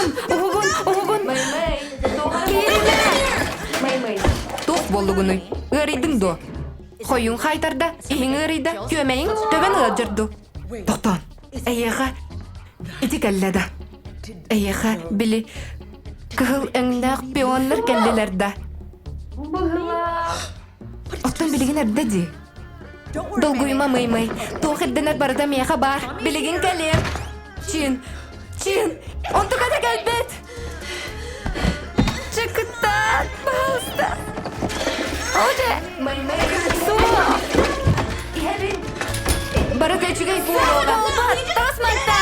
Уһугун, уһугун, уһугун! Кииримэ! Туох буоллугунуй? Ыарыйдыҥ дуо? Хойуҥ хаайтарда, иһиҥ ыарыйда, күөмэйиҥ төбөн ыалдьар дуу? Тохтоон, эйиэхэ ити кэллэ да? Эйиэхэ, били, кыһыл өҥнөөх пионнар кэллилэр да? Оттон билигин эрдэ дии. Долгуйума мый-мый, туох ирдэнэр барыта миэхэ баар, билигин кэлиэм. Чин, Чин, онтуката кэлбит! Чыкыттаат, пожалуйста. Оже, суох! Иһэбин. Барыта үчүгэй буолуоҕа. Тос мантан!